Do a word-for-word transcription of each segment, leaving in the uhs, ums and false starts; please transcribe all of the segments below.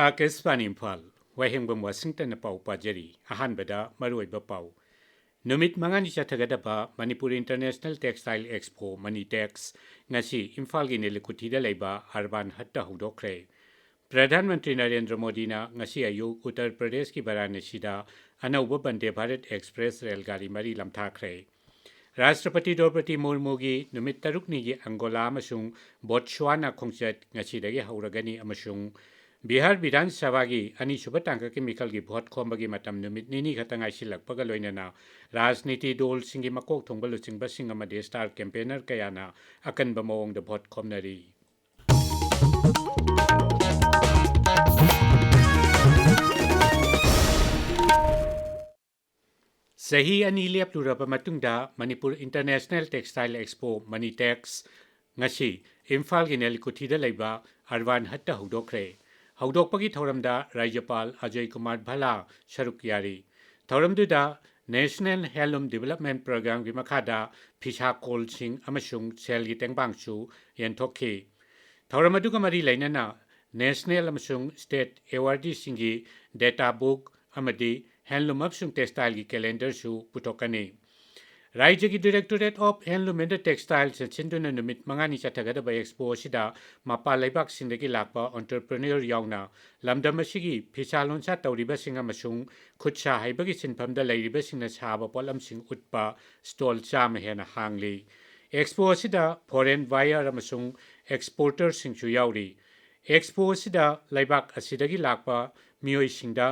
ꯑꯥꯀꯥꯁꯕꯥꯅꯤ ꯏꯝꯐꯥꯜ, ꯋꯥꯍꯦꯡꯕꯝ ꯋꯥꯁꯤꯡꯇꯟꯅ ꯄꯥꯎ ꯄꯥꯖꯔꯤ꯫ ꯑꯍꯥꯟꯕꯗ ꯃꯔꯨꯑꯣꯏꯕ ꯄꯥꯎ꯫ ꯅꯨꯃꯤꯠ ꯃꯉꯥꯅꯤ ꯆꯠꯊꯒꯗꯕ ꯃꯅꯤꯄꯨꯔ ꯏꯟꯇꯔꯅꯦꯁꯅꯦꯜ ꯇꯦꯛꯁꯇꯥꯏꯜ ꯑꯦꯛꯁꯄꯣ, ꯃꯅꯤꯇꯦꯛꯁ, ꯉꯁꯤ ꯏꯝꯐꯥꯜꯒꯤ ꯅꯦꯂꯤꯀꯨꯊꯤꯗ ꯂꯩꯕ ꯑꯔꯕꯥꯟ ꯍꯠꯇ ꯍꯧꯗꯣꯛꯈ꯭ꯔꯦ꯫ ꯄ꯭ꯔꯙꯥꯟ ꯃꯟꯇ꯭ꯔꯤ ꯅꯔꯦꯟꯗ꯭ꯔ ꯃꯣꯗꯤꯅ ꯉꯁꯤ ꯑꯌꯨꯛ ꯎꯠꯇꯔ ꯄ꯭ꯔꯗꯦꯁꯀꯤ ꯕꯔꯥꯅꯁꯤꯗ ꯑꯅꯧꯕ ꯕꯟꯗꯦ ꯚꯥꯔꯠ ꯑꯦꯛꯁꯄ꯭ꯔꯦꯁ ꯔꯦꯜꯒꯥꯔꯤ ꯃꯔꯤ ꯂꯝꯊꯥꯈ꯭ꯔꯦ꯫ ꯔꯥꯁꯇ꯭ꯔꯄꯇꯤ ꯗ꯭ꯔꯧꯄꯗꯤ ꯃꯨꯔꯃꯨꯒꯤ ꯅꯨꯃꯤꯠ ꯇꯔꯨꯛꯅꯤꯒꯤ ꯑꯪꯒꯣꯂꯥ ꯑꯃꯁꯨꯡ ꯕꯣꯠꯁ꯭ꯋꯥꯅꯥ ꯈꯣꯡꯆꯠ ꯉꯁꯤꯗꯒꯤ ꯍꯧꯔꯒꯅꯤ ꯑꯃꯁꯨꯡ ꯕꯤꯍꯥꯔ ꯕꯤꯙꯥꯟ ꯁꯚꯥꯒꯤ ꯑꯅꯤꯁꯨꯕ ꯇꯥꯡꯀꯛꯀꯤ ꯃꯤꯈꯜꯒꯤ ꯚꯣꯠ ꯈꯣꯝꯕꯒꯤ ꯃꯇꯝ ꯅꯨꯃꯤꯠ ꯅꯤꯅꯤ ꯈꯛꯇ ꯉꯥꯏꯁꯤꯜꯂꯛꯄꯒ ꯂꯣꯏꯅꯅ ꯔꯥꯖꯅꯤꯇꯤ ꯗꯣꯜꯁꯤꯡꯒꯤ ꯃꯀꯣꯛ ꯊꯣꯡꯕ ꯂꯨꯆꯤꯡꯕꯁꯤꯡ ꯑꯃꯗꯤ ꯁ꯭ꯇꯥꯔ ꯀꯦꯝꯄꯦꯅꯔ ꯀꯌꯥꯅ ꯑꯀꯟꯕ ꯃꯑꯣꯡꯗ ꯚꯣꯠ ꯈꯣꯝꯅꯔꯤ꯫ ꯆꯍꯤ ꯑꯅꯤ ꯂꯦꯞꯂꯨꯔꯕ ꯃꯇꯨꯡꯗ ꯃꯅꯤꯄꯨꯔ ꯏꯟꯇꯔꯅꯦꯁꯅꯦꯜ ꯇꯦꯛꯁꯇꯥꯏꯜ ꯑꯦꯛꯁꯄꯣ, ꯃꯅꯤꯇꯦꯛꯁ, ꯉꯁꯤ ꯏꯝꯐꯥꯜꯒꯤ ꯅꯦꯂꯤꯀꯨꯊꯤꯗ ꯂꯩꯕ ꯑꯔꯕꯥꯟ ꯍꯠꯇ ꯍꯧꯗꯣꯛꯈ꯭ꯔꯦ꯫ ꯍꯧꯗꯣꯛꯄꯒꯤ ꯊꯧꯔꯝꯗ ꯔꯥꯖ꯭ꯌꯄꯥꯜ ꯑꯖꯣꯏ ꯀꯨꯃꯥꯔ ꯚꯜꯂꯥ ꯁꯔꯨꯛ ꯌꯥꯔꯤ꯫ ꯊꯧꯔꯝꯗꯨꯗ ꯅꯦꯁꯅꯦꯜ ꯍꯦꯟꯂꯨꯝ ꯗꯤꯕꯦꯂꯞꯃꯦꯟ ꯄ꯭ꯔꯣꯒ꯭ꯔꯥꯝꯒꯤ ꯃꯈꯥꯗ ꯐꯤꯁꯥ ꯀꯣꯜꯁꯤꯡ ꯑꯃꯁꯨꯡ ꯁꯦꯜꯒꯤ ꯇꯦꯡꯕꯥꯡꯁꯨ ꯌꯦꯟꯊꯣꯛꯈꯤ꯫ ꯊꯧꯔꯝ ꯑꯗꯨꯒ ꯃꯔꯤ ꯂꯩꯅꯅ ꯅꯦꯁꯅꯦꯜ ꯑꯃꯁꯨꯡ ꯁ꯭ꯇꯦꯠ ꯑꯦꯋꯥꯔꯗꯤꯁꯤꯡꯒꯤ ꯗꯦꯇꯥ ꯕꯨꯛ ꯑꯃꯗꯤ ꯍꯦꯟꯂꯨꯝ ꯑꯃꯁꯨꯡ ꯇꯦꯛꯁꯇꯥꯏꯜꯒꯤ ꯀꯦꯂꯦꯟꯗꯔꯁꯨ ꯄꯨꯊꯣꯛꯀꯅꯤ꯫ ꯔꯥꯏꯖ꯭ꯌꯒꯤ Directorate of Handloom and Textiles ꯁꯤꯟꯗꯨꯅ ꯅꯨꯃꯤꯠ ꯃꯉꯥꯅꯤ ꯆꯠꯊꯒꯗꯕ ꯑꯦꯛꯁꯄꯣ ꯑꯁꯤꯗ ꯃꯄꯥꯟ ꯂꯩꯕꯥꯛꯁꯤꯡꯗꯒꯤ ꯂꯥꯛꯄ ꯑꯣꯟꯇꯔꯄ꯭ꯔꯤꯅ꯭ꯌꯣꯔ ꯌꯥꯎꯅ ꯂꯝꯗꯝ ꯑꯁꯤꯒꯤ ꯐꯤꯁꯥ ꯂꯣꯟꯁꯥ ꯇꯧꯔꯤꯕꯁꯤꯡ ꯑꯃꯁꯨꯡ ꯈꯨꯠ ꯁꯥ ꯍꯩꯕꯒꯤ ꯁꯤꯟꯐꯝꯗ ꯂꯩꯔꯤꯕꯁꯤꯡꯅ ꯁꯥꯕ ꯄꯣꯠꯂꯝꯁꯤꯡ ꯎꯠꯄ ꯁ꯭ꯇꯣꯜ ꯆꯥꯝꯃ ꯍꯦꯟꯅ ꯍꯥꯡꯂꯤ꯫ ꯑꯦꯛꯁꯄꯣ ꯑꯁꯤꯗ ꯐꯣꯔꯦꯟ ꯕꯥꯌꯔ ꯑꯃꯁꯨꯡ ꯑꯦꯛꯁꯄꯣꯔꯇꯔꯁꯤꯡꯁꯨ ꯌꯥꯎꯔꯤ꯫ ꯑꯦꯛꯁꯄꯣ ꯑꯁꯤꯗ ꯂꯩꯕꯥꯛ ꯑꯁꯤꯗꯒꯤ ꯂꯥꯛꯄ ꯃꯤꯑꯣꯏꯁꯤꯡꯗ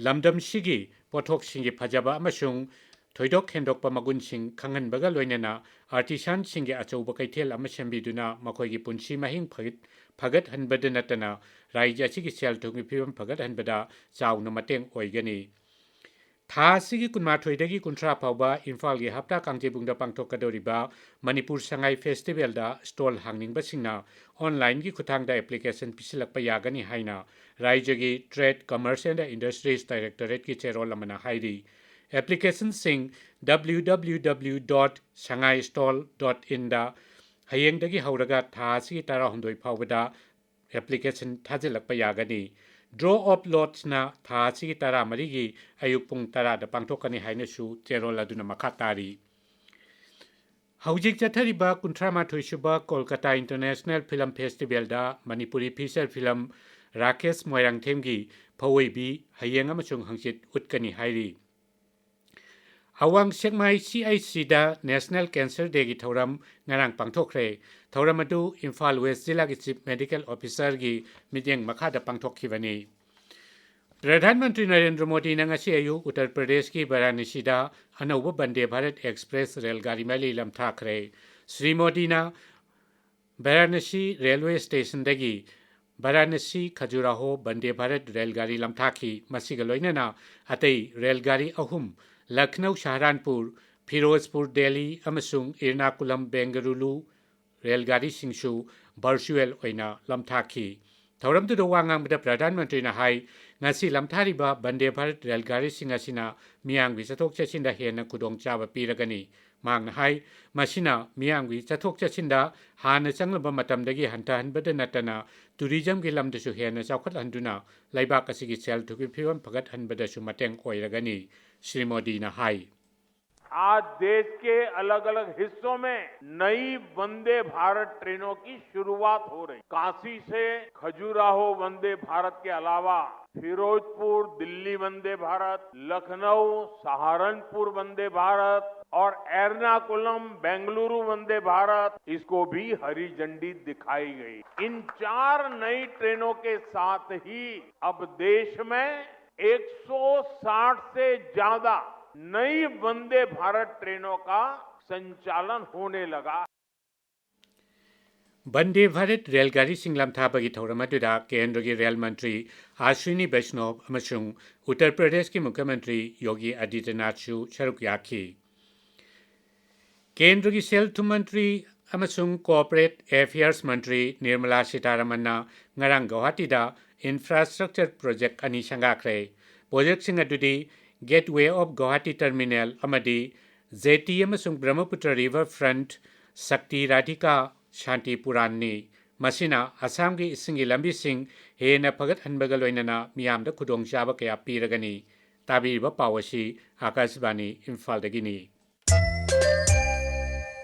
ꯂꯝꯗꯝꯁꯤꯒꯤ ꯄꯣꯠꯊꯣꯛꯁꯤꯡꯒꯤ ꯐꯖꯕ ꯑꯃꯁꯨꯡ ꯊꯣꯏꯗꯣꯛ ꯍꯦꯟꯗꯣꯛꯄ ꯃꯒꯨꯟꯁꯤꯡ ꯈꯪꯍꯟꯕꯒ ꯂꯣꯏꯅꯅ ꯑꯥꯔꯇꯤꯁꯥꯟꯁꯤꯡꯒꯤ ꯑꯆꯧꯕ ꯀꯩꯊꯦꯜ ꯑꯃ ꯁꯦꯝꯕꯤꯗꯨꯅ ꯃꯈꯣꯏꯒꯤ ꯄꯨꯟꯁꯤ ꯃꯍꯤꯡ ꯐꯒꯠ-, ꯐꯒꯠꯍꯟꯕꯗ ꯅꯠꯇꯅ ꯔꯥꯏꯖ꯭ꯌ ꯑꯁꯤꯒꯤ ꯁꯦꯜ ꯊꯨꯝꯒꯤ ꯐꯤꯕꯝ ꯐꯒꯠꯍꯟꯕꯗ ꯆꯥꯎꯅ ꯃꯇꯦꯡ ꯑꯣꯏꯒꯅꯤ꯫ ꯊꯥ ꯑꯁꯤꯒꯤ ꯀꯨꯟꯃꯥꯊꯣꯏꯗꯒꯤ ꯀꯨꯟꯊ꯭ꯔꯥ ꯐꯥꯎꯕ ꯏꯝꯐꯥꯜꯒꯤ ꯍꯞꯇꯥ ꯀꯥꯡꯖꯩꯕꯨꯡꯗ ꯄꯥꯡꯊꯣꯛꯀꯗꯧꯔꯤꯕ ꯃꯅꯤꯄꯨꯔ ꯁꯉꯥꯏ ꯐꯦꯁꯇꯤꯚꯦꯜꯗ ꯁ꯭ꯇꯣꯜ ꯍꯥꯡꯅꯤꯡꯕꯁꯤꯡꯅ ꯑꯣꯟꯂꯥꯏꯟꯒꯤ ꯈꯨꯠꯊꯥꯡꯗ ꯑꯦꯄ꯭ꯂꯤꯀꯦꯁꯟ ꯄꯤꯁꯤꯜꯂꯛꯄ ꯌꯥꯒꯅꯤ ꯍꯥꯏꯅ ꯔꯥꯏꯖ꯭ꯌꯒꯤ Trade, Commerce and Industries Directorateꯀꯤ ꯆꯦꯔꯣꯜ ꯑꯃꯅ ꯍꯥꯏꯔꯤ꯫ ꯑꯦꯄ꯭ꯂꯤꯀꯦꯁꯟꯁꯤꯡ W W W dot sangaistall dot inꯗ ꯍꯌꯦꯡꯗꯒꯤ ꯍꯧꯔꯒ ꯊꯥ ꯑꯁꯤꯒꯤ ꯇꯔꯥꯍꯨꯝꯗꯣꯏ ꯐꯥꯎꯕꯗ ꯑꯦꯄ꯭ꯂꯤꯀꯦꯁꯟ ꯊꯥꯖꯤꯜꯂꯛꯄ ꯌꯥꯒꯅꯤ꯫ Draw of lotsꯅ ꯊꯥ ꯑꯁꯤꯒꯤ ꯇꯔꯥꯃꯔꯤꯒꯤ ꯑꯌꯨꯛ ꯄꯨꯡ ꯇꯔꯥꯗ ꯄꯥꯡꯊꯣꯛꯀꯅꯤ ꯍꯥꯏꯅꯁꯨ ꯆꯦꯔꯣꯜ ꯑꯗꯨꯅ ꯃꯈꯥ ꯇꯥꯔꯤ꯫ ꯍꯧꯖꯤꯛ ꯆꯠꯊꯔꯤꯕ ꯀꯨꯟꯊ꯭ꯔꯥ ꯃꯥꯊꯣꯏ ꯁꯨꯕ ꯀꯣꯜꯀꯇꯥ ꯏꯟꯇꯔꯅꯦꯁꯅꯦꯜ ꯐꯤꯂꯝ ꯐꯦꯁꯇꯤꯚꯦꯜꯗ ꯃꯅꯤꯄꯨꯔꯤ ꯐꯤꯆꯔ ꯐꯤꯂꯝ ꯔꯥꯀꯦꯁ ꯃꯣꯏꯔꯥꯡꯊꯦꯝꯒꯤ ꯐꯋꯣꯏꯕꯤ ꯍꯌꯦꯡ ꯑꯃꯁꯨꯡ ꯍꯪꯆꯤꯠ ꯎꯠꯀꯅꯤ ꯍꯥꯏꯔꯤ꯫ ꯑꯋꯥꯡ ꯁꯦꯛꯃꯥꯏ CHCꯗ ꯅꯦꯁꯅꯦꯜ ꯀꯦꯟꯁꯔ ꯗꯦꯒꯤ ꯊꯧꯔꯝ ꯉꯔꯥꯡ ꯄꯥꯡꯊꯣꯛꯈ꯭ꯔꯦ꯫ ꯊꯧꯔꯝ ꯑꯗꯨ ꯏꯝꯐꯥꯜ ꯋꯦꯁ ꯖꯤꯂꯥꯒꯤ ꯆꯤꯐ ꯃꯦꯗꯤꯀꯦꯜ ꯑꯣꯐꯤꯁꯔꯒꯤ ꯃꯤꯠꯌꯦꯡ ꯃꯈꯥꯗ ꯄꯥꯡꯊꯣꯛꯈꯤꯕꯅꯤ꯫ ꯄ꯭ꯔꯙꯥꯟ ꯃꯟꯇ꯭ꯔꯤ ꯅꯔꯦꯟꯗ꯭ꯔ ꯃꯣꯗꯤꯅ ꯉꯁꯤ ꯑꯌꯨꯛ ꯎꯠꯇꯔ ꯄ꯭ꯔꯗꯦꯁꯀꯤ ꯚꯥꯔꯥꯅꯁꯤꯗ ꯑꯅꯧꯕ ꯕꯟꯗꯦ ꯚꯥꯔꯠ ꯑꯦꯛꯁꯄ꯭ꯔꯦꯁ ꯔꯦꯜ ꯒꯥꯔꯤ ꯃꯔꯤ ꯂꯝꯊꯥꯈ꯭ꯔꯦ꯫ ꯁ꯭ꯔꯤ ꯃꯣꯗꯤꯅ ꯚꯥꯔꯥꯅꯁꯤ ꯔꯦꯜꯋꯦ ꯁ꯭ꯇꯦꯁꯟꯗꯒꯤ ꯚꯥꯔꯥꯅꯁꯤ ꯈꯖꯨꯔꯥꯍꯣ ꯕꯟꯗꯦ ꯚꯥꯔꯠ ꯔꯦꯜ ꯒꯥꯔꯤ ꯂꯝꯊꯥꯈꯤ꯫ ꯃꯁꯤꯒ ꯂꯣꯏꯅꯅ ꯑꯇꯩ ꯔꯦꯜ ꯒꯥꯔꯤ ꯑꯍꯨꯝ, ꯂꯈꯅꯧ ꯁꯍꯥꯔꯥꯟꯄꯨꯔ, ꯐꯤꯔꯣꯖꯄꯨꯔ ꯗꯦꯜꯂꯤ ꯑꯃꯁꯨꯡ ꯏꯔꯅꯥꯀꯨꯂꯝ ꯕꯦꯡꯒꯂꯨꯔꯨ ꯔꯦꯜ ꯒꯥꯔꯤꯁꯤꯡꯁꯨ ꯚꯔꯆꯨꯑꯦꯜ ꯑꯣꯏꯅ ꯂꯝꯊꯥꯈꯤ꯫ ꯊꯧꯔꯝꯗꯨꯗ ꯋꯥ ꯉꯥꯡꯕꯗ ꯄ꯭ꯔꯙꯥꯟ ꯃꯟꯇ꯭ꯔꯤꯅ ꯍꯥꯏ, ꯉꯁꯤ ꯂꯝꯊꯥꯔꯤꯕ ꯕꯟꯗꯦ ꯚꯥꯔꯠ ꯔꯦꯜ ꯒꯥꯔꯤꯁꯤꯡ ꯑꯁꯤꯅ ꯃꯤꯌꯥꯝꯒꯤ ꯆꯠꯊꯣꯛ ꯆꯠꯁꯤꯟꯗ ꯍꯦꯟꯅ ꯈꯨꯗꯣꯡꯆꯥꯕ ꯄꯤꯔꯒꯅꯤ꯫ ꯃꯍꯥꯛꯅ ꯍꯥꯏ, ꯃꯁꯤꯅ ꯃꯤꯌꯥꯝꯒꯤ ꯆꯠꯊꯣꯛ ꯆꯠꯁꯤꯟꯗ ꯍꯥꯟꯅ ꯆꯪꯂꯝꯕ ꯃꯇꯝꯗꯒꯤ ꯍꯟꯊꯍꯟꯕꯗ ꯅꯠꯇꯅ ꯇꯨꯔꯤꯖꯝꯒꯤ ꯂꯝꯗꯁꯨ ꯍꯦꯟꯅ ꯆꯥꯎꯈꯠꯍꯟꯗꯨꯅ ꯂꯩꯕꯥꯛ ꯑꯁꯤꯒꯤ ꯁꯦꯜ ꯊꯨꯝꯒꯤ ꯐꯤꯕꯝ ꯐꯒꯠꯍꯟꯕꯗꯁꯨ ꯃꯇꯦꯡ ꯑꯣꯏꯔꯒꯅꯤ, ꯁ꯭ꯔꯤ ꯃꯣꯗꯤꯅ ꯍꯥꯏ꯫ आज देश के अलग-अलग हिस्सों में नई वंदे भारत ट्रेनों की शुरुआत हो रही। काशी से खजुराहो वंदे भारत के अलावा फिरोजपुर दिल्ली वंदे भारत, लखनऊ सहारनपुर वंदे भारत और एर्नाकुलम बेंगलुरु वंदे भारत, इसको भी हरी झंडी दिखाई गई। इन चार नई ट्रेनों के साथ ही अब देश में एक सौ साठ से ज्यादा नई वंदे भारत ट्रेनों का संचालन होने लगा। ꯕꯟꯗꯦ ꯚꯥꯔꯠ ꯔꯦꯜ ꯒꯥꯔꯤꯁꯤꯡ ꯂꯝꯊꯥꯕꯒꯤ ꯊꯧꯔꯝ ꯑꯗꯨꯗ ꯀꯦꯟꯗ꯭ꯔꯒꯤ ꯔꯦꯜ ꯃꯟꯇ꯭ꯔꯤ ꯑꯁ꯭ꯋꯤꯅꯤ ꯕꯩꯁꯅꯣꯕ ꯑꯃꯁꯨꯡ ꯎꯠꯇꯔ ꯄ꯭ꯔꯗꯦꯁꯀꯤ ꯃꯨꯈ꯭ꯌ ꯃꯟꯇ꯭ꯔꯤ ꯌꯣꯒꯤ ꯑꯗꯤꯇ꯭ꯌꯅꯥꯊꯁꯨ ꯁꯔꯨꯛ ꯌꯥꯈꯤ꯫ ꯀꯦꯟꯗ꯭ꯔꯒꯤ ꯁꯦꯜ ꯊꯨꯝ ꯃꯟꯇ꯭ꯔꯤ ꯑꯃꯁꯨꯡ ꯀꯣꯑꯣꯄꯔꯦꯠ ꯑꯦꯐꯤꯌꯔꯁ ꯃꯟꯇ꯭ꯔꯤ ꯅꯤꯔꯃꯂꯥ ꯁꯤꯇꯥꯔꯥꯃꯟꯅ ꯉꯔꯥꯡ ꯒꯧꯍꯥꯇꯤꯗ ꯏꯟꯐ꯭ꯔꯥꯁ꯭ꯇ꯭ꯔꯛꯆꯔ ꯄ꯭ꯔꯣꯖꯦꯛ ꯑꯅꯤ ꯁꯪꯒꯥꯈ꯭ꯔꯦ꯫ ꯄ꯭ꯔꯣꯖꯦꯛꯁꯤꯡ ꯑꯗꯨꯗꯤ Gateway of Guwahati Terminal ꯑꯃꯗꯤ ꯖꯦꯇꯤ ꯑꯃꯁꯨꯡ ꯕ꯭ꯔꯍꯃꯄꯨꯇ꯭ꯔ ꯔꯤꯚꯔ ꯐ꯭ꯔꯟꯠ ꯁꯛꯇꯤ ꯔꯥꯙꯤꯀꯥ ꯁꯥꯟꯇꯤ ꯄꯨꯔꯥꯟꯅꯤ꯫ ꯃꯁꯤꯅ ꯑꯁꯥꯝꯒꯤ ꯏꯁꯤꯡꯒꯤ ꯂꯝꯕꯤꯁꯤꯡ ꯍꯦꯟꯅ ꯐꯒꯠꯍꯟꯕꯒ ꯂꯣꯏꯅꯅ ꯃꯤꯌꯥꯝꯗ ꯈꯨꯗꯣꯡꯆꯥꯕ ꯀꯌꯥ ꯄꯤꯔꯒꯅꯤ꯫ ꯇꯥꯕꯤꯔꯤꯕ ꯄꯥꯎ ꯑꯁꯤ ꯑꯥꯀꯥꯁꯕꯥꯅꯤ ꯏꯝꯐꯥꯜꯗꯒꯤꯅꯤ꯫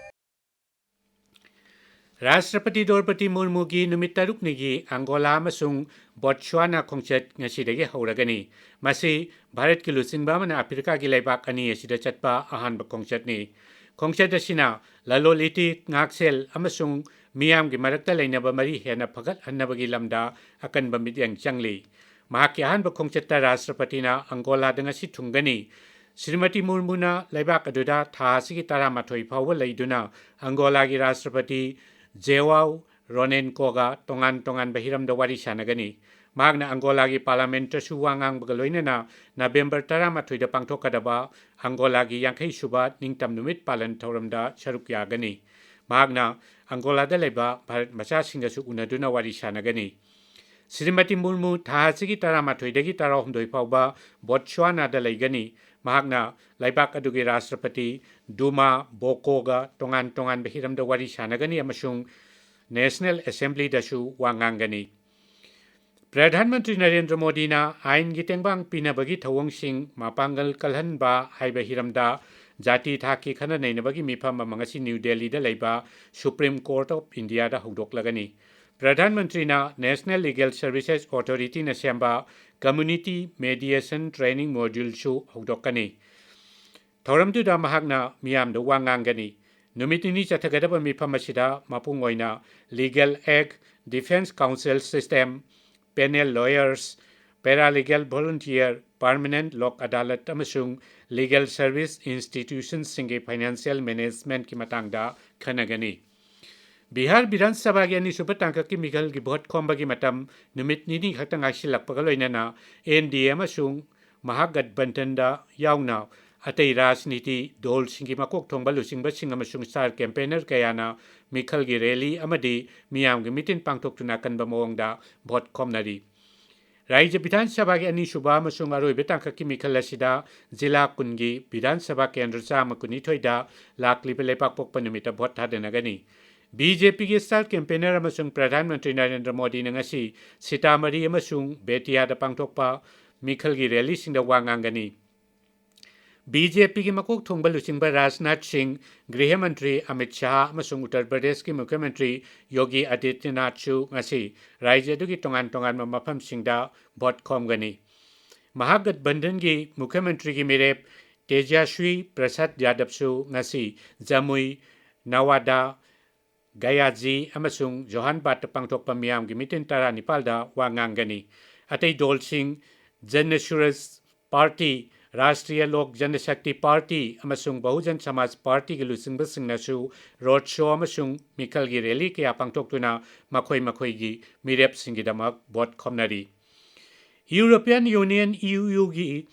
ꯔꯥꯁꯇ꯭ꯔꯄꯇꯤ ꯗ꯭ꯔꯧꯄꯗꯤ ꯃꯨꯔꯃꯨꯒꯤ ꯅꯨꯃꯤꯠ ꯇꯔꯨꯛꯅꯤꯒꯤ ꯑꯪꯒꯣꯂꯥ ꯑꯃꯁꯨꯡ ꯕꯣꯠꯁ꯭ꯋꯥꯅꯥ ꯈꯣꯡꯆꯠ ꯉꯁꯤꯗꯒꯤ ꯍꯧꯔꯒꯅꯤ꯫ ꯃꯁꯤ ꯚꯥꯔꯠꯀꯤ ꯂꯨꯆꯤꯡꯕ ꯑꯃꯅ ꯑꯐ꯭ꯔꯤꯀꯥꯒꯤ ꯂꯩꯕꯥꯛ ꯑꯅꯤ ꯑꯁꯤꯗ ꯆꯠꯄ ꯑꯍꯥꯟꯕ ꯈꯣꯡꯆꯠꯅꯤ꯫ ꯈꯣꯡꯆꯠ ꯑꯁꯤꯅ ꯂꯂꯣꯟ ꯏꯇꯤꯛ, ꯉꯥꯛꯁꯦꯜ ꯑꯃꯁꯨꯡ ꯃꯤꯌꯥꯝꯒꯤ ꯃꯔꯛꯇ ꯂꯩꯅꯕ ꯃꯔꯤ ꯍꯦꯟꯅ ꯐꯒꯠꯍꯟꯅꯕꯒꯤ ꯂꯝꯗ ꯑꯀꯟꯕ ꯃꯤꯠꯌꯦꯡ ꯆꯪꯂꯤ꯫ ꯃꯍꯥꯛꯀꯤ ꯑꯍꯥꯟꯕ ꯈꯣꯡꯆꯠꯇ ꯔꯥꯁꯇ꯭ꯔꯄꯇꯤꯅ ꯑꯪꯒꯣꯂꯥꯗ ꯉꯁꯤ ꯊꯨꯡꯒꯅꯤ꯫ ꯁ꯭ꯔꯤꯃꯇꯤ ꯃꯨꯔꯃꯨꯅ ꯂꯩꯕꯥꯛ ꯑꯗꯨꯗ ꯊꯥ ꯑꯁꯤꯒꯤ ꯇꯔꯥꯃꯥꯊꯣꯏ ꯐꯥꯎꯕ ꯂꯩꯗꯨꯅ ꯑꯪꯒꯣꯂꯥꯒꯤ ꯔꯥꯁꯇ꯭ꯔꯄꯇꯤ ꯖꯦꯋꯥꯎ ꯔꯣꯅꯦꯟꯀꯣꯒ ꯇꯣꯉꯥꯟ ꯇꯣꯉꯥꯟꯕ ꯍꯤꯔꯝꯗ ꯋꯥꯔꯤ ꯁꯥꯟꯅꯒꯅꯤ꯫ ꯃꯍꯥꯛꯅ ꯑꯪꯒꯣꯂꯥꯒꯤ ꯄꯥꯔꯂꯥꯃꯦꯟꯇꯁꯨ ꯋꯥ ꯉꯥꯡꯕꯒ ꯂꯣꯏꯅꯅ ꯅꯕꯦꯝꯕꯔ ꯇꯔꯥꯃꯥꯊꯣꯏꯗ ꯄꯥꯡꯊꯣꯛꯀꯗꯕ ꯑꯪꯒꯣꯂꯥꯒꯤ ꯌꯥꯡꯈꯩ ꯁꯨꯕ ꯅꯤꯡꯇꯝ ꯅꯨꯃꯤꯠ ꯄꯥꯂꯟ ꯊꯧꯔꯝꯗ ꯁꯔꯨꯛ ꯌꯥꯒꯅꯤ꯫ ꯃꯍꯥꯛꯅ ꯑꯪꯒꯣꯂꯥꯗ ꯂꯩꯕ ꯚꯥꯔꯠ ꯃꯆꯥꯁꯤꯡꯒꯁꯨ ꯎꯅꯗꯨꯅ ꯋꯥꯔꯤ ꯁꯥꯟꯅꯒꯅꯤ꯫ ꯁ꯭ꯔꯤꯃꯇꯤ ꯃꯨꯔꯃꯨ ꯊꯥ ꯑꯁꯤꯒꯤ ꯇꯔꯥꯃꯥꯊꯣꯏꯗꯒꯤ ꯇꯔꯥꯍꯨꯝꯗꯣꯏ ꯐꯥꯎꯕ ꯕꯣꯠꯁ꯭ꯋꯥꯅꯥꯗ ꯂꯩꯒꯅꯤ꯫ ꯃꯍꯥꯛꯅ ꯂꯩꯕꯥꯛ ꯑꯗꯨꯒꯤ ꯔꯥꯁꯇ꯭ꯔꯄꯇꯤ ꯗꯨꯃꯥ ꯕꯣꯀꯣꯒ ꯇꯣꯉꯥꯟ ꯇꯣꯉꯥꯟꯕ ꯍꯤꯔꯝꯗ ꯋꯥꯔꯤ ꯁꯥꯟꯅꯒꯅꯤ ꯑꯃꯁꯨꯡ ꯅꯦꯁꯅꯦꯜ ꯑꯦꯁꯦꯝꯕ꯭ꯂꯤꯗꯁꯨ ꯋꯥ ꯉꯥꯡꯒꯅꯤ꯫ ꯄ꯭ꯔꯙꯥꯟ ꯃꯟꯇ꯭ꯔꯤ ꯅꯔꯦꯟꯗ꯭ꯔ ꯃꯣꯗꯤꯅ ꯑꯥꯏꯟꯒꯤ ꯇꯦꯡꯕꯥꯡ ꯄꯤꯅꯕꯒꯤ ꯊꯧꯑꯣꯡꯁꯤꯡ ꯃꯄꯥꯡꯒꯜ ꯀꯜꯍꯟꯕ ꯍꯥꯏꯕ ꯍꯤꯔꯝꯗ ꯖꯥꯇꯤ ꯊꯥꯛꯀꯤ ꯈꯟꯅ ꯅꯩꯅꯕꯒꯤ ꯃꯤꯐꯝ ꯑꯃ ꯉꯁꯤ ꯅ꯭ꯌꯨ ꯗꯦꯜꯂꯤꯗ ꯂꯩꯕ Supreme Court of Indiaꯗ ꯍꯧꯗꯣꯛꯂꯒꯅꯤ꯫ ꯄ꯭ꯔꯙꯥꯟ ꯃꯟꯇ꯭ꯔꯤꯅ National Legal Services Authorityꯅ ꯁꯦꯝꯕ Community Mediation Training Moduleꯁꯨ ꯍꯧꯗꯣꯛꯀꯅꯤ꯫ ꯊꯧꯔꯝꯗꯨꯗ ꯃꯍꯥꯛꯅ ꯃꯤꯌꯥꯝꯗ ꯋꯥ ꯉꯥꯡꯒꯅꯤ꯫ ꯅꯨꯃꯤꯠ ꯅꯤꯅꯤ ꯆꯠꯊꯒꯗꯕ ꯃꯤꯐꯝ ꯑꯁꯤꯗ ꯃꯄꯨꯡ ꯑꯣꯏꯅ Legal Aid, Defence Counsel System, Panel Lawyers, Paralegal Volunteer, Permanent Lok Adalat ꯑꯃꯁꯨꯡ Legal Service Institutionꯁꯤꯡꯒꯤ Financial Managementꯀꯤ ꯃꯇꯥꯡꯗ ꯈꯟꯅꯒꯅꯤ꯫ ꯕꯤꯍꯥꯔ ꯕꯤꯙꯥꯟ ꯁꯚꯥꯒꯤ ꯑꯅꯤꯁꯨꯕ ꯇꯥꯡꯀꯛꯀꯤ ꯃꯤꯈꯜꯒꯤ ꯚꯣꯠ ꯈꯣꯝꯕꯒꯤ ꯃꯇꯝ ꯅꯨꯃꯤꯠ ꯅꯤꯅꯤ ꯈꯛꯇ ꯉꯥꯏꯁꯤꯜꯂꯛꯄꯒ ꯂꯣꯏꯅꯅ ꯑꯦꯟ ꯗꯤ ꯑꯦ ꯑꯃꯁꯨꯡ ꯃꯍꯥꯒꯠꯕꯟꯙꯟꯗ ꯌꯥꯎꯅ ꯑꯇꯩ ꯔꯥꯖꯅꯤꯇꯤ ꯗꯣꯜꯁꯤꯡꯒꯤ ꯃꯀꯣꯛ ꯊꯣꯡꯕ ꯂꯨꯆꯤꯡꯕꯁꯤꯡ ꯑꯃꯁꯨꯡ star campaigner ꯀꯌꯥꯅ ꯃꯤꯈꯜꯒꯤ rally ꯑꯃꯗꯤ ꯃꯤꯌꯥꯝꯒꯤ meeting ꯄꯥꯡꯊꯣꯛꯇꯨꯅ ꯑꯀꯟꯕ ꯃꯑꯣꯡꯗ ꯚꯣꯠ ꯈꯣꯝꯅꯔꯤ꯫ ꯔꯥꯖ꯭ꯌ ꯕꯤꯙꯥꯟ ꯁꯚꯥꯒꯤ ꯑꯅꯤꯁꯨꯕ ꯑꯃꯁꯨꯡ ꯑꯔꯣꯏꯕ ꯇꯥꯡꯀꯛꯀꯤ ꯃꯤꯈꯜ ꯑꯁꯤꯗ ꯖꯤꯂꯥ ꯀꯨꯟꯒꯤ ꯕꯤꯙꯥꯟ ꯁꯚꯥ ꯀꯦꯟꯗ꯭ꯔ ꯆꯥꯝꯃ ꯀꯨꯟꯅꯤꯊꯣꯏꯗ ꯂꯥꯛꯂꯤꯕ ꯂꯩꯕꯥꯛꯄꯣꯛꯄ ꯅꯨꯃꯤꯠꯇ ꯚꯣꯠ ꯊꯥꯗꯅꯒꯅꯤ꯫ ꯕꯤ ꯖꯦ ꯄꯤꯒꯤ star campaigner ꯑꯃꯁꯨꯡ ꯄ꯭ꯔꯙꯥꯟ ꯃꯟꯇ꯭ꯔꯤ ꯅꯔꯦꯟꯗ꯭ꯔ ꯃꯣꯗꯤꯅ ꯉꯁꯤ ꯁꯤꯇꯥꯃꯔꯤ ꯑꯃꯁꯨꯡ ꯕꯦꯇꯤꯌꯥꯗ ꯄꯥꯡꯊꯣꯛꯄ ꯃꯤꯈꯜꯒꯤ rallyꯁꯤꯡꯗ ꯋꯥ ꯉꯥꯡꯒꯅꯤ꯫ ꯕꯤ ꯖꯦ ꯄꯤꯒꯤ ꯃꯀꯣꯛ ꯊꯣꯡꯕ ꯂꯨꯆꯤꯡꯕ ꯔꯥꯖꯅꯥꯊ ꯁꯤꯡ, ꯒ꯭ꯔꯤꯍ ꯃꯟꯇ꯭ꯔꯤ ꯑꯃꯤꯠ ꯁꯥꯍ ꯑꯃꯁꯨꯡ ꯎꯠꯇꯔ ꯄ꯭ꯔꯗꯦꯁꯀꯤ ꯃꯨꯈ꯭ꯌ ꯃꯟꯇ꯭ꯔꯤ ꯌꯣꯒꯤ ꯑꯥꯗꯤꯇ꯭ꯌꯅꯥꯊꯁꯨ ꯉꯁꯤ ꯔꯥꯖ꯭ꯌ ꯑꯗꯨꯒꯤ ꯇꯣꯉꯥꯟ ꯇꯣꯉꯥꯟꯕ ꯃꯐꯝꯁꯤꯡꯗ ꯚꯣꯠ ꯈꯣꯝꯒꯅꯤ꯫ ꯃꯍꯥꯒꯠꯕꯟꯙꯟꯒꯤ ꯃꯨꯈ꯭ꯌ ꯃꯟꯇ꯭ꯔꯤꯒꯤ ꯃꯤꯔꯦꯞ ꯇꯦꯖꯁ꯭ꯋꯤ ꯄ꯭ꯔꯁꯥꯗ ꯌꯥꯗꯕꯁꯨ ꯉꯁꯤ ꯖꯃꯨꯏ, ꯅꯋꯥꯗꯥ, ꯒꯌꯥꯖꯤ ꯑꯃꯁꯨꯡ ꯖꯣꯍꯥꯟꯕꯥꯗꯇ ꯄꯥꯡꯊꯣꯛꯄ ꯃꯤꯌꯥꯝꯒꯤ ꯃꯤꯇꯤꯟ ꯇꯔꯥꯅꯤꯄꯥꯜꯗ ꯋꯥ ꯉꯥꯡꯒꯅꯤ꯫ ꯑꯇꯩ ꯗꯣꯜꯁꯤꯡ ꯖꯟ ꯁꯨꯔꯖ ꯄꯥꯔꯇꯤ, ꯔꯥꯁꯇ꯭ꯔꯤꯌ ꯂꯣꯛ ꯖꯟ ꯁꯛꯇꯤ ꯄꯥꯔꯇꯤ ꯑꯃꯁꯨꯡ ꯕꯍꯨꯖꯟ ꯁꯃꯥꯖ ꯄꯥꯔꯇꯤꯒꯤ ꯂꯨꯆꯤꯡꯕꯁꯤꯡꯅꯁꯨ road show ꯑꯃꯁꯨꯡ ꯃꯤꯈꯜꯒꯤ rally ꯀꯌꯥ ꯄꯥꯡꯊꯣꯛꯇꯨꯅ ꯃꯈꯣꯏ ꯃꯈꯣꯏꯒꯤ ꯃꯤꯔꯦꯞꯁꯤꯡꯒꯤꯗꯃꯛ ꯚꯣꯠ ꯈꯣꯝꯅꯔꯤ꯫ European Union, E Uꯒꯤ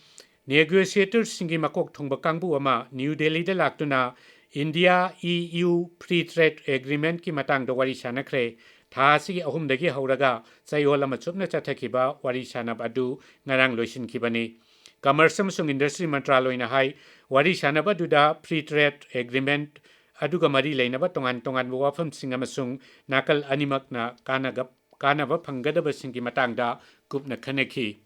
negotiatorꯁꯤꯡꯒꯤ ꯃꯀꯣꯛ ꯊꯣꯡꯕ ꯀꯥꯡꯕꯨ ꯑꯃ ꯅ꯭ꯌꯨ ꯗꯦꯜꯂꯤꯗ ꯂꯥꯛꯇꯨꯅ India E U free trade agreementꯀꯤ ꯃꯇꯥꯡꯗ ꯋꯥꯔꯤ ꯁꯥꯟꯅꯈ꯭ꯔꯦ꯫ ꯊꯥ ꯑꯁꯤꯒꯤ ꯑꯍꯨꯝꯗꯒꯤ ꯍꯧꯔꯒ ꯆꯌꯣꯜ ꯑꯃ ꯆꯨꯞꯅ ꯆꯠꯊꯈꯤꯕ ꯋꯥꯔꯤ ꯁꯥꯟꯅꯕ ꯑꯗꯨ ꯉꯔꯥꯡ ꯂꯣꯏꯁꯤꯟꯈꯤꯕꯅꯤ꯫ Commerce ꯑꯃꯁꯨꯡ Industry ꯃꯟꯇ꯭ꯔꯥꯂꯣꯏꯅ ꯍꯥꯏ, ꯋꯥꯔꯤ ꯁꯥꯟꯅꯕ ꯑꯗꯨꯗ free trade agreement ꯑꯗꯨꯒ ꯃꯔꯤ ꯂꯩꯅꯕ ꯇꯣꯉꯥꯟ ꯇꯣꯉꯥꯟꯕ ꯋꯥꯐꯝꯁꯤꯡ ꯑꯃꯁꯨꯡ ꯅꯥꯀꯜ ꯑꯅꯤꯃꯛꯅ ꯀꯥꯟꯅꯒ-, ꯀꯥꯟꯅꯕ ꯐꯪꯒꯗꯕꯁꯤꯡꯒꯤ ꯃꯇꯥꯡꯗ ꯀꯨꯞꯅ ꯈꯟꯅꯈꯤ꯫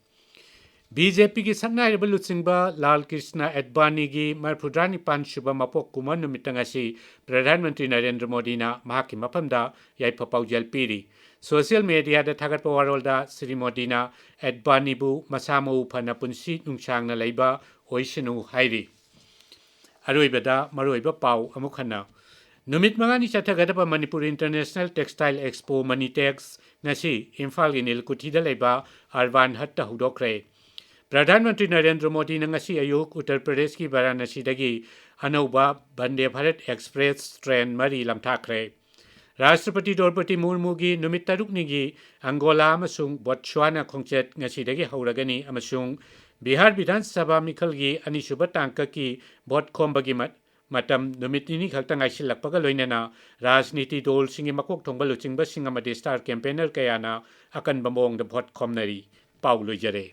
ꯕꯤ ꯖꯦ ꯄꯤꯒꯤ ꯁꯛꯅꯥꯏꯔꯕ ꯂꯨꯆꯤꯡꯕ ꯂꯥꯜ ꯀ꯭ꯔꯤꯁꯅ ꯑꯦꯗꯕꯥꯅꯤꯒꯤ ꯃꯔꯤꯐꯨꯇꯔꯥꯅꯤꯄꯥꯟ ꯁꯨꯕ ꯃꯄꯣꯛ ꯀꯨꯝꯑꯣꯟ ꯅꯨꯃꯤꯠꯇ ꯉꯁꯤ ꯄ꯭ꯔꯙꯥꯟ ꯃꯟꯇ꯭ꯔꯤ ꯅꯔꯦꯟꯗ꯭ꯔ ꯃꯣꯗꯤꯅ ꯃꯍꯥꯛꯀꯤ ꯃꯐꯝꯗ ꯌꯥꯏꯐ ꯄꯥꯎꯖꯦꯜ ꯄꯤꯔꯤ꯫ Social mediaꯗ ꯊꯥꯒꯠꯄ ꯋꯥꯔꯣꯜꯗ ꯁ꯭ꯔꯤ ꯃꯣꯗꯤꯅ ꯑꯦꯗꯕꯥꯅꯤꯕꯨ ꯃꯁꯥ ꯃꯎ ꯐꯅ ꯄꯨꯟꯁꯤ ꯅꯨꯡꯁꯥꯡꯅ ꯂꯩꯕ ꯑꯣꯏꯁꯅꯨ ꯍꯥꯏꯔꯤ꯫ ꯑꯔꯣꯏꯕꯗ ꯃꯔꯨꯑꯣꯏꯕ ꯄꯥꯎ ꯑꯃꯨꯛ ꯍꯟꯅ꯫ ꯅꯨꯃꯤꯠ ꯃꯉꯥꯅꯤ ꯆꯠꯊꯒꯗꯕ ꯃꯅꯤꯄꯨꯔ International Textile Expo, ꯃꯅꯤꯇꯦꯛꯁ, ꯉꯁꯤ ꯏꯝꯐꯥꯜꯒꯤ ꯅꯤꯜꯀꯨꯊꯤꯗ ꯂꯩꯕ ꯑꯔꯕꯥꯟ ꯍꯠꯇ ꯍꯧꯗꯣꯛꯈ꯭ꯔꯦ꯫ ꯄ꯭ꯔꯙꯥꯟ ꯃꯟꯇ꯭ꯔꯤ ꯅꯔꯦꯟꯗ꯭ꯔ ꯃꯣꯗꯤꯅ ꯉꯁꯤ ꯑꯌꯨꯛ ꯎꯠꯇꯔ ꯄ꯭ꯔꯗꯦꯁꯀꯤ ꯚꯥꯔꯥꯅꯥꯁꯤꯗꯒꯤ ꯑꯅꯧꯕ ꯚꯟꯗꯦ ꯚꯥꯔꯠ ꯑꯦꯛꯁꯄ꯭ꯔꯦꯁ ꯇ꯭ꯔꯦꯟ ꯃꯔꯤ ꯂꯝꯊꯥꯈ꯭ꯔꯦ꯫ ꯔꯥꯁꯇ꯭ꯔꯄꯇꯤ ꯗ꯭ꯔꯧꯄꯗꯤ ꯃꯨꯔꯃꯨꯒꯤ ꯅꯨꯃꯤꯠ ꯇꯔꯨꯛꯅꯤꯒꯤ ꯑꯪꯒꯣꯂꯥ ꯑꯃꯁꯨꯡ ꯕꯣꯠꯁ꯭ꯋꯥꯅꯥ ꯈꯣꯡꯆꯠ ꯉꯁꯤꯗꯒꯤ ꯍꯧꯔꯒꯅꯤ ꯑꯃꯁꯨꯡ ꯕꯤꯍꯥꯔ ꯕꯤꯙꯥꯟ ꯁꯚꯥ ꯃꯤꯈꯜꯒꯤ ꯑꯅꯤꯁꯨꯕ ꯇꯥꯡꯀꯛꯀꯤ ꯚꯣꯠ ꯈꯣꯝꯕꯒꯤ ꯃ-, ꯃꯇꯝ ꯅꯨꯃꯤꯠ ꯅꯤꯅꯤ ꯈꯛꯇ ꯉꯥꯏꯁꯤꯜꯂꯛꯄꯒ ꯂꯣꯏꯅꯅ ꯔꯥꯖꯅꯤꯇꯤ ꯗꯣꯜꯁꯤꯡꯒꯤ ꯃꯀꯣꯛ ꯊꯣꯡꯕ ꯂꯨꯆꯤꯡꯕꯁꯤꯡ ꯑꯃꯗꯤ star campaigner ꯀꯌꯥꯅ ꯑꯀꯟꯕ ꯃꯑꯣꯡꯗ ꯚꯣꯠ ꯈꯣꯝꯅꯔꯤ꯫ ꯄꯥꯎ ꯂꯣꯏꯖꯔꯦ꯫